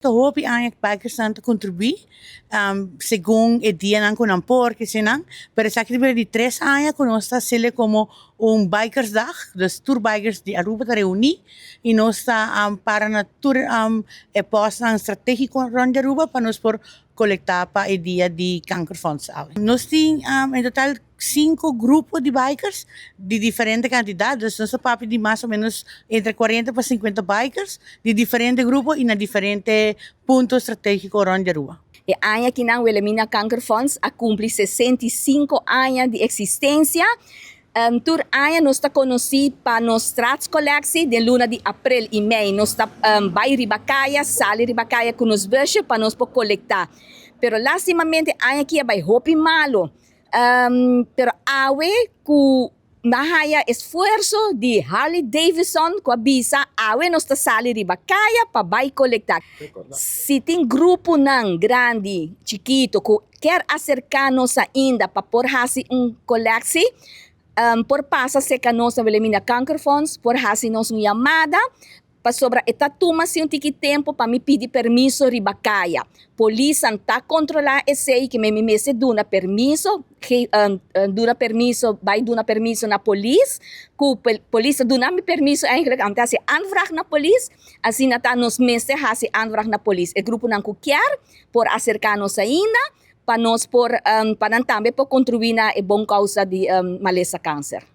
Ta hopi aña ku bikersnan ta kontribuí segun e dianan ku nan por kesinan, pero esaki ta bira di 3 aña ku nos ta hasié komo un bikersdag, dus tur bikers di Aruba ta reuní i nos ta para na tur e postnan stratégiko rònt di Aruba pa nos por kolektá pa e dia di Kankerfonds awe. Nos tin en total sinku grupo di bikers di diferente kantidat, dus nos ta papia di mas o ménos entre 40 pa 50 bikers di diferente grupo i na diferente punto stratégiko rònt di Aruba. E aña akinan Wilhelmina Kankerfonds a kumpli 65 aña di eksistensia. Tur aña nos ta konosí pa nos straatcollectie den luna di aprel i mei. Nos ta bai riba kaya, sali riba kaya ku nos busje pa nos por kolektá. Pero lastimamente aña aki a bai hopi malo. Pero awe ku m'a haya esfuerso di Harley Davidson ku a bisa awe nos ta sali riba kaya pa bai kolektá. Si tin gruponan grandi, chikitu ku ke aserká nos ainda pa por hasi un kolekshon, por pasa serka nos na Wilhelmina Kankerfonds, por hasi nos un yamada, pasobra e ta tuma un tiki tempu pa mi pidi permiso riba kaya. Polis ta kontrolá esei ku mi mester duna permiso, duna permiso, bai duna permiso na polis, ku polis duna mi permiso eigenlijk, anto hasi aanvraag na polis, asina ta nos mester hasi aanvraag na polis. E gruponan ku ke por aserká nos ainda, pa nos por pa nan tambe por kontribuí na e bon kousa di malesa kanser.